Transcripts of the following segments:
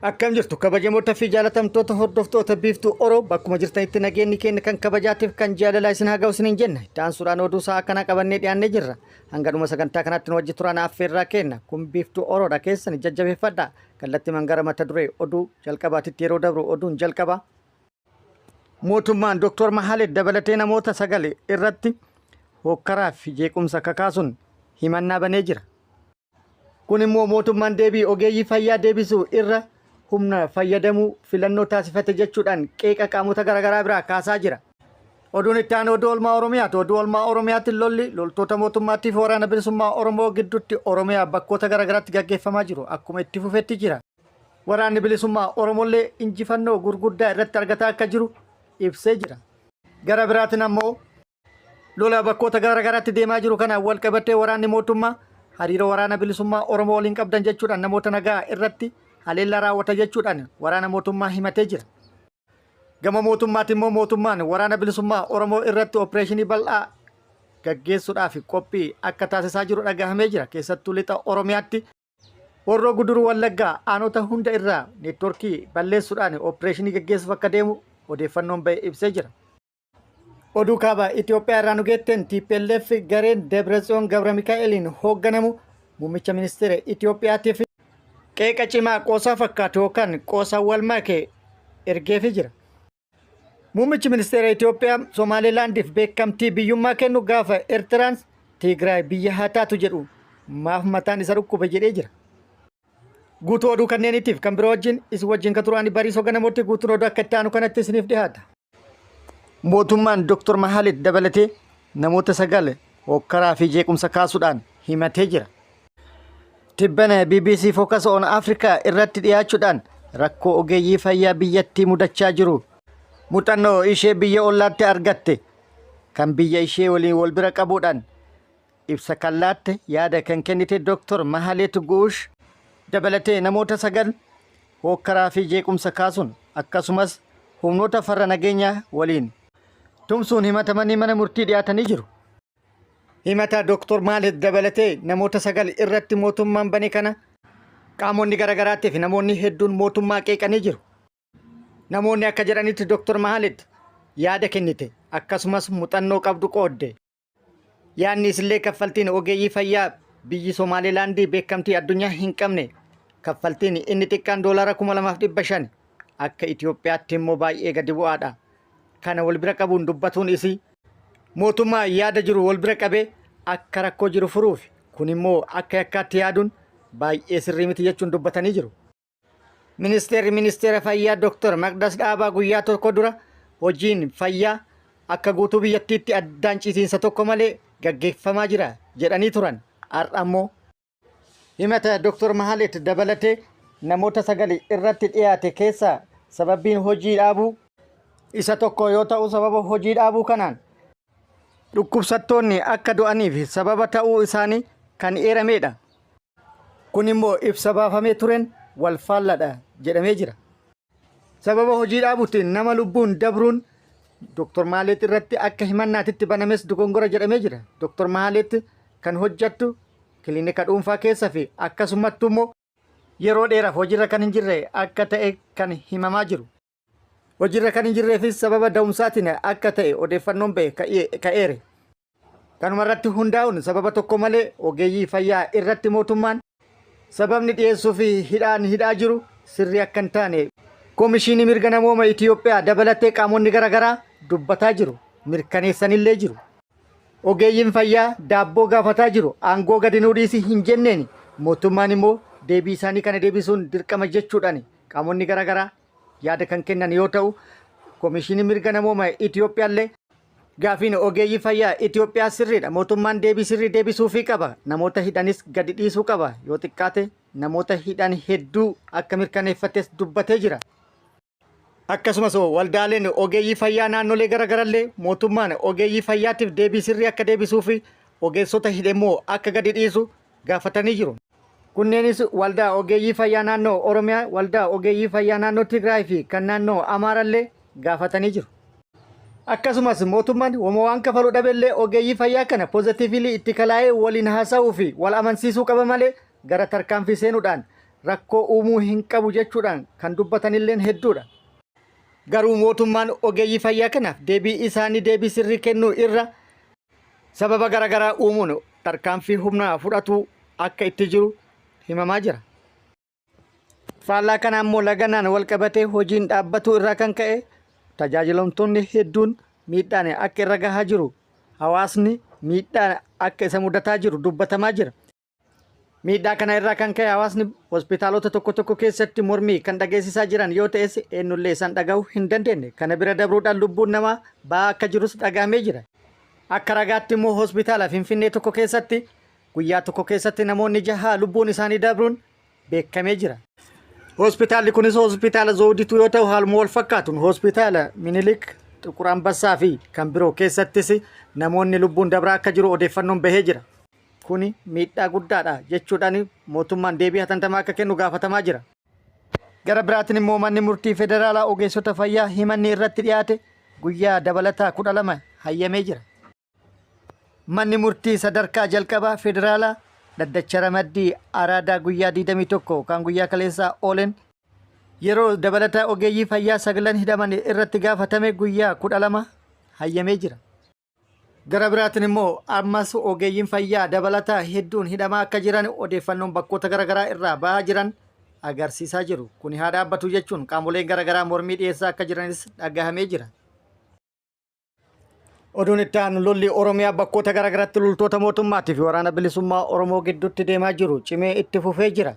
Akkam jirtu kabajamoota fi jaalatamtoota hordoftoota Biiftuu Oro, bakkuma jirtanitti nageenyi keenya kan kabajaatiif kan jaalalaa isin haa ga'u isiniin jenna. Itti aansuudhaan oduu sa'a kanaa qabannee dhiyaannee jirra. Hanga dhuma sagantaa kanaatti nu wajji turaan affeerraa kenna. Kun Biiftuu Oroodha, keessan jajjabeeffadha. Kallattii gara mata duree oduu jalqabaatitti yeroo dabru, oduun jalqaba. Mootummaan Dr. Mahalet dabalatee namoota sagal irratti hookkaraa fi jeequmsa kakaasuun himannaa banee jira. Kun immoo mootummaan deebii ogeeyyii fayyaa deebisuu irra humna fayyadamuu filannoo taasifate jechuudhaan qeeqa qaamota garaagaraa biraa kaasaa jira. Oduun itti aanu oduu oolmaa Oromiyaati. Oduu oolmaa Oromiyaatti lolli loltoota mootummaattii fi waraana bilisummaa Oromoo gidduutti Oromiyaa bakkoota garaagaraatti gaggeeffamaa jiru akkuma itti fufetti jira. Waraanni bilisummaa Oromollee injifannoo gurguddaa irratti argataa akka jiru ibsee jira. Gara biraatiin ammoo lola bakkoota garaagaraatti deemaa jiru kanaan wal qabatee waraanni mootummaa hariiroo waraana bilisummaa Oromoo waliin qabdan jechuudhaan namoota nagaa irratti haleellaa raawwata jechuudhaan waraana mootummaa himatee jira. Gama mootummaatti immoo mootummaan waraana bilisummaa Oromoo irratti opereeshinii bal'aa gaggeessuudhaaf qophii akka taasisaa jiru dhagahamee jira. Keessattuu lixa Oromiyaatti, Horroo Guduruu Wallaggaa aanota hunda irraa neetworkii balleessuudhaan opereeshinii gaggeessuuf akka deemu odeeffannoon ba'e ibsee jira. Oduu kaaba Itoophiyaa irraa nu geetteen, TPLF gareen Debratsiyoon Gabra Mikaa'eliin hoogganamu muummicha ministeera Itoophiyaatiif qeeqa cimaa qoosaa fakkaatu yookaan qoosaa wal make ergeefii jira. Muummichi ministeera Itoophiyaa Somaalilaandiif beekamtii biyyummaa kennu gaafa Eertiraan Tigraay biyya haa taatu jedhu maaf mataan isa dhukkube jedhee jira. Guutuu oduu kanneeniitiif kan biroo wajjin isin wajjin kan turaani Bariisoo Ganamootti. Guutuun oduu akka itti aanu kanatti isiniif dhiyaata. Mootummaan Dr. Mahalit dabalatee namoota sagal hokkaraa fi jeequmsa kaasuudhaan himatee jira. Tibbana BBC Focus on Africa irratti dhiyaachuudhaan rakkoo ogeeyyii fayyaa biyyattii mudachaa jiru muuxannoo ishee biyya ollaatti argatte kan biyya ishee waliin wal bira qabuudhaan ibsa kan laatte, yaada kan kennite Dr. Mahalet Guush dabalatee namoota sagal hookkaraa fi jeequmsa kaasuun akkasumas humnoota farra nageenyaa waliin tumsuun himatamanii mana murtii dhiyaatanii jiru. Himata Dr. Mahalet dabalatee namoota sagal irratti mootummaan bane kana qaamonni garaagaraattii fi namoonni hedduun mootummaa qeeqanii jiru. Namoonni akka jedhanitti Dr. Mahalet yaada kennite akkasumas muuxannoo qabdu qoodde. Yaadni isillee kaffaltiin ogeeyyii fayyaa biyyi Somaalilaandii beekamtii addunyaa hin qabne kaffaltiin inni xiqqaan doolaara 2500, akka Itoophiyaatti immoo baay'ee gadi bu'aadha. Kana wal bira qabuun dubbatuun isii mootummaa yaada jiru wal bira qabee akka rakkoo jiru furuuf, kun immoo akka yakkaatti yaaduun baay'ee sirrii miti jechuun dubbatanii jiru. Ministeerri Ministeera Fayyaa Dr. Maqdas Dhaabaa guyyaa tokko dura hojiin fayyaa akka guutuu biyyattiitti addaan citiinsa tokko malee gaggeeffamaa jira jedhanii turan. Har'a immoo himata Dr. Mahalet dabalatee namoota sagali irratti dhiyaate keessaa sababbiin hojii dhaabuu isa tokko yoo ta'u, sababa hojii dhaabuu kanaan dhukkubsattoonni akka du'aniif sababa ta'uu isaanii kan eeramedha. Kun immoo ibsa baafamee tureen wal faalladha jedhamee jira. Sababa hojii dhaabuutiin nama lubbuun dabruun Dr. Mahalet irratti akka himannaatitti banames dogongora jedhamee jira. Dr. Mahalet kan hojjattu kilinika dhuunfaa keessa fi akkasumattuu immoo yeroo dheeraaf hojiirra kan hin jirre akka ta'e kan himamaa jiru. Hojiirra kan hin jirreefis sababa da'umsaatiin akka ta'e odeeffannoon ba'e ka'eere. Kanuma irratti hundaa'uun sababa tokko malee ogeeyyii fayyaa irratti mootummaan sababni dhiyeessuu fi hidhaan hidhaa jiru sirrii akka hin taane Koomishinii Mirga Namooma Itiyoophiyaa dabalatee qaamonni garaagaraa dubbataa jiru, mirkaneessanillee jiru. Ogeeyyiin fayyaa daabboo gaafataa jiru, aangoo gadi nuu dhiisi hin jenneen, mootummaan immoo deebii isaanii kana deebisuun dirqama jechuudhaan qaamonni garaagaraa yaada kan kennan yoo ta'u, Koomishinii Mirga Namooma Itiyoophiyaallee gaafiin ogeeyyii fayyaa Itiyoophiyaa sirriidha. Mootummaan deebii sirrii deebisuufii qaba. Namoota hidhanis gadi dhiisuu qaba. Yoo xiqqaate namoota hidhan hedduu akka mirkaneeffates dubbatee jira. Akkasumas waldaaleen ogeeyyii fayyaa naannolee garaagarallee mootummaan ogeeyyii fayyaatiif deebii sirrii akka deebisuu fi ogeessota hidhe immoo akka gadi dhiisu gaafatanii jiru. Kunneenis waldaa ogeeyyii fayyaa naannoo Oromiyaa, waldaa ogeeyyii fayyaa naannoo Tigraay fi kan naannoo Amaarallee gaafatanii jiru. Akkasumas mootummaan wama waan kafalu dhabellee ogeeyyii fayyaa kana positively itti kalaa'ee waliin haasa'uu fi wal amansiisuu qaba malee gara tarkaanfii seenuudhaan rakkoo uumuu hin qabu jechuudhaan kan dubbatanilleen hedduudha. Garuu mootummaan ogeeyyii fayyaa kanaaf deebii isaanii deebii sirrii kennuu irra sababa garaagaraa uumuun tarkaanfii humnaa fudhatuu akka itti jiru himamaa jira. Faallaa kanaa immoo laganaan walqabatee hojiin dhaabbatuu irraa kan ka'e tajaajilamtoonni hedduun miidhaan akka irra gahaa jiru hawaasni miidhaan akka isa mudataa jiru dubbatamaa jira. Miidhaa kana irraa kan ka'e hawaasni hospitaalota tokko tokko keessatti mormii kan dhageessisaa jiran yoo ta'es eenyullee isaan dhaga'uu hin dandeenye. Kana bira dabruudhaan lubbuun namaa ba'aa akka jirus dhaga'amee jira. Akka ragaatti immoo hospitaala Finfinnee tokko keessatti guyyaa tokko keessatti namoonni jaha lubbuun isaanii dabruun beekamee jira. Hospitaalli kunis hospitaala Zawudituu yoo ta'u haaluma wal fakkaatuun hospitaala Minilik, Xuqur Ambassaa fi kan biroo keessattis namoonni lubbuun dabraa akka jiru odeeffannoon bahee jira. Kuni miidhaa guddaadha jechuudhaan mootummaan deebii hatantamaa akka kennu gaafatamaa jira. Gara biraatiin immoo manni murtii federaalaa ogeessota fayyaa himanni irratti dhiyaate guyyaa dabalataa 12 hayyamee jira. Manni murtii sadarkaa jalqabaa federaalaa dhaddacha ramaddii Araadaa guyyaa 21 kan guyyaa kaleessaa ooleen yeroo dabalataa ogeeyyii fayyaa saglan hidhaman irratti gaafatame guyyaa 12 hayyamee jira. Gara biraatiin immoo ammas ogeeyyiin fayyaa dabalataa hedduun hidhamaa akka jiran odeeffannoon bakkoota garaagaraa irraa bahaa jiran agarsiisaa jiru. Kuni haa dhaabbatu jechuun qaamoleen garaagaraa mormii dhiyeessaa akka jiranis dhagahamee jira. Oduun itti aanu lolli Oromiyaa bakkoota garaagaraatti loltoota mootummaatii fi waraana bilisummaa Oromoo gidduutti deemaa jiru cimee itti fufee jira.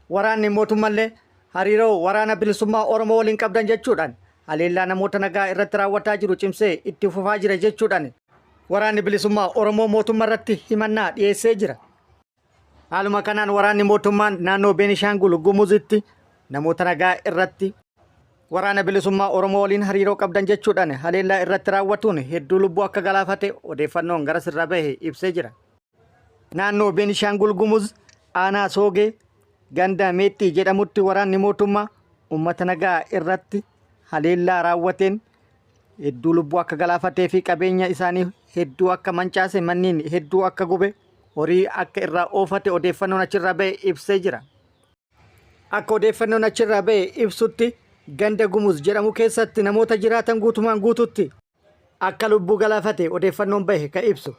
Waraanni mootummallee hariiroo waraana bilisummaa Oromoo waliin qabdan jechuudhaan haleellaa namoota nagaa irratti raawwataa jiru cimsee itti fufaa jira jechuudhaan waraanni bilisummaa Oromoo mootummaa irratti himannaa dhiyeessee jira. Haaluma kanaan waraanni mootummaan naannoo Beenishaangul Gumuzitti namoota nagaa irratti waraana bilisummaa Oromoo waliin hariiroo qabdan jechuudhaan haleellaa irratti raawwatuun hedduu lubbuu akka galaafate odeeffannoon gara sirra bahe ibsee jira. Naannoo Beenishaangul Gumuz aanaa Soogee ganda Meexxii jedhamutti waraanni mootummaa uummata nagaa irratti haleellaa raawwateen hedduu lubbuu akka galaafatee fi qabeenya isaanii hedduu akka mancaase manneen hedduu akka gube horii akka irraa oofate odeeffannoon achirraa ba'e ibsee jira. Akka odeeffannoon achirraa ba'e ibsutti ganda Gumuz jedhamu keessatti namoota jiraatan guutumaan guututti akka lubbuu galaafate odeeffannoon bahe kan ibsu.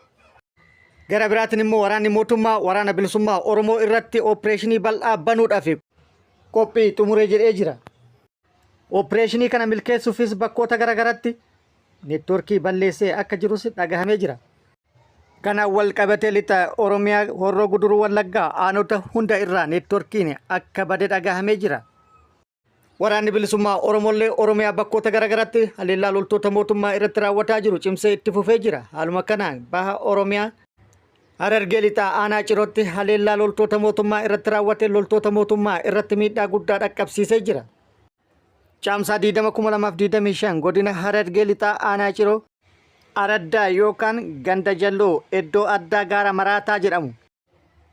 Gara biraatiin immoo waraanni mootummaa waraana bilisummaa Oromoo irratti opereeshinii bal'aa banuudhaaf qophii xumuree jedhee jira. Opereeshinii kana milkeessuufis bakkoota garaagaratti neetwoorkii balleessee akka jirus dhagahamee jira. Kanaan wal qabatee lixa Oromiyaa Horroo Guduruu Wallaggaa aanota hunda irraa neetwoorkiin akka bade dhagahamee jira. Waraanni bilisummaa Oromollee Oromiyaa bakkoota garaagaraatti haleellaa loltoota mootummaa irratti raawwataa jiru cimsee itti fufee jira. Haaluma kanaan baha Oromiyaa Harargee lixaa aanaa Cirootti haleellaa loltoota mootummaa irratti raawwate loltoota mootummaa irratti miidhaa guddaa dhaqqabsiisee jira. Caamsaa 20,2025 godina Harargee lixaa aanaa Ciroo araddaa yookaan ganda jalloo iddoo addaa gaara maraataa jedhamu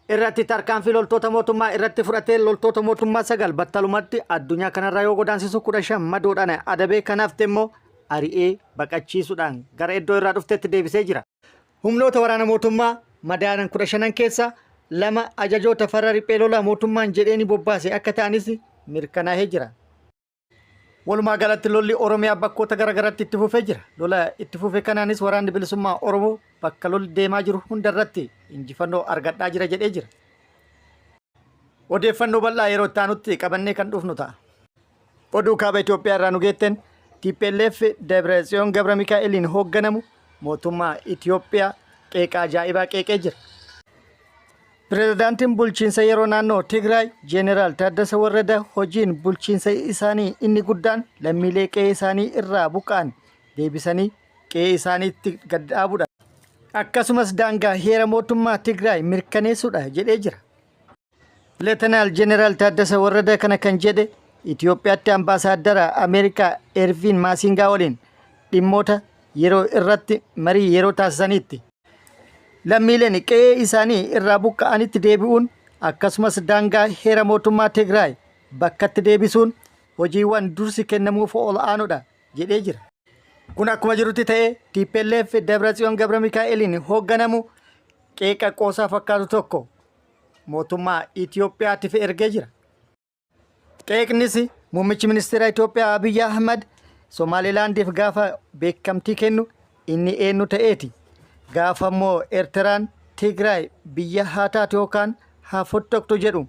irratti tarkaanfii loltoota mootummaa irratti fudhatee loltoota mootummaa sagal battalumatti addunyaa kanarraa yoo godaansisu 15 madoodhaan adabee kan hafte immoo ari'ee baqachiisuudhaan gara iddoo irraa dhuftetti deebisee jira. Humnoota waraana mootummaa madaanan 15 keessaa lama ajajoota farra riphee lolaa mootummaan jedheeni bobbaase akka ta'anis mirkanaa'ee jira. Walumaa galatti lolli Oromiyaa bakkoota garaagaraatti itti fufee jira. Lola itti fufe kanaanis waraanni bilisummaa Oromoo bakka lolli deemaa jiru hunda irratti injifannoo argadhaa jira jedhee jira. Odeeffannoo bal'aa yeroo itti aanutti qabannee kan dhufnu ta'a. Oduu kaaba Itoophiyaa irraa nu geetten TPLF Dabretsiyoon Gabra Mikaa'eliin hoogganamu mootummaa Itoophiyaa qeeqa ajaa'ibaa qeeqee jira. Pirezidaantiin bulchiinsa yeroo naannoo Tigraay Jeeneraal Taaddasa Warrada hojiin bulchiinsa isaanii inni guddaan lammiilee qe'ee isaanii irraa buqqa'an deebisanii qe'ee isaaniitti gad dhaabuudha. Akkasumas daangaa heera mootummaa Tigraay mirkaneessuudha jedhee jira. Leetanaal Jeneraal Taaddasa Warrada kana kan jedhe Itoophiyaatti ambaasaaddara Ameerikaa Erviin Maasingaa waliin dhimmoota yeroo irratti marii yeroo taasisaniitti. Lammiileen qe'ee isaanii irraa buqqa'anitti deebi'uun akkasumas daangaa heera mootummaa Tigraay bakkatti deebisuun hojiiwwan dursi kennamuuf ol aanudha jedhee jira. Kun akkuma jirutti ta'ee TPLF Dabratsiyoon Gabra Mikaa'eliin hoogganamu qeeqa qoosaa fakkaatu tokko mootummaa Itoophiyaatiif ergee jira. Qeeqnis muummichi ministeera Itoophiyaa Abiyyi Ahmad Somaalilaandiif gaafa beekamtii kennu inni eenyu ta'eeti? Gaafa immoo Eertiraan Tigraay biyya haa taatu yookaan haa fottoqtu jedhu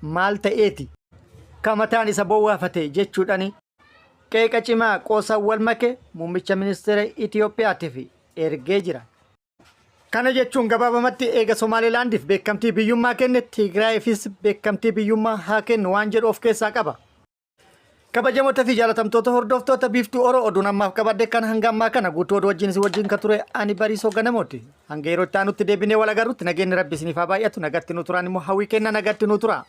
maal ta'eeti? Ka mataan isa bowwaafate jechuudhaan qeeqa cimaa qoosaan wal make muummicha ministeera Itoophiyaatiif ergee jira. Kana jechuun gabaabamatti eega Somaalilaandiif beekamtii biyyummaa kenne Tigraayiifis beekamtii biyyummaa haa kennu waan jedhu of keessaa qaba. Kabajamoota fi jaalatamtoota hordoftoota Biiftuu Oro oduun ammaaf qabadde kan hanga ammaa kana guutuu oduu wajjin isin wajjin kan ture ani Bariisoo Ganamooti. Hanga yeroo itti aanutti deebinee wal agarrutti nageenyi Rabbi isiniif haa baay'atu, nagatti nu turaan immoo hawwii kenna, nagatti nu tura.